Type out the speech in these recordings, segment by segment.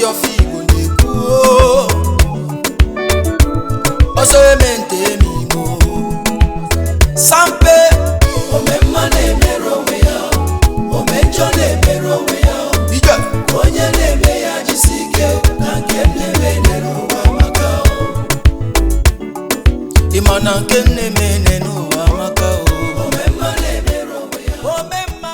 Aka ji ọfọ Igbo na-ekwu ọsọ eme nte eme Igbo sampe. Omemma na-emere onwe ya, omenjọ na-emere onwe ya. Ije. Onye na-eme ya jisi ike na nke m na-eme n'ụwa maka. Ịma na nke m na-eme n'ụwa maka o. Omemma na-emere onwe ya. Omemma.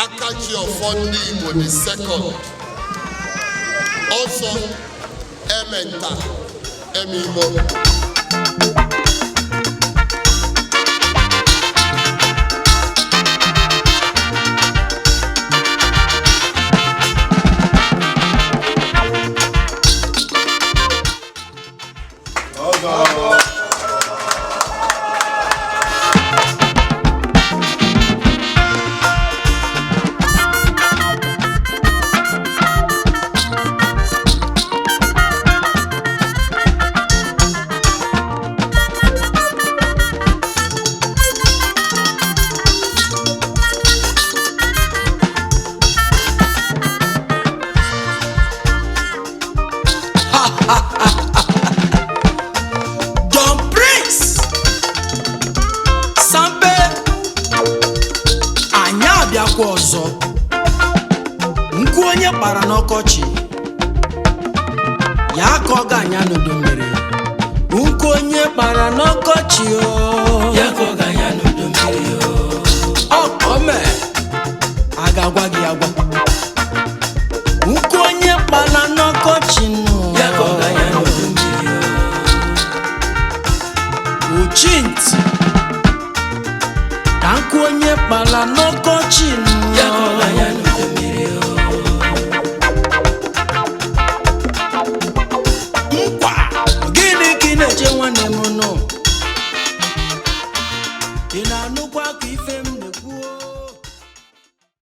Aka ji ọfọ ndị Igbo the second, ọzọ ementa eme Igbo. Don Prince Sampe, anyị abịakwa ọzọ. Nkwu onye kpara n'ọkọchị ya ka ọ ga-anya n'udu mmiri. Nkwu onye kpara n'ọkọchị o Ya ka ọ ga-anya n'udu mmiri o. Ọkọme a ga-agwa gị agwa. Nkwu onye kpara n'ọkọchị nụ. Ya ka ọ ga-anya n'udu mmiri o. Ochintị ka nkwu onye kpara n'ọkọchị nụ.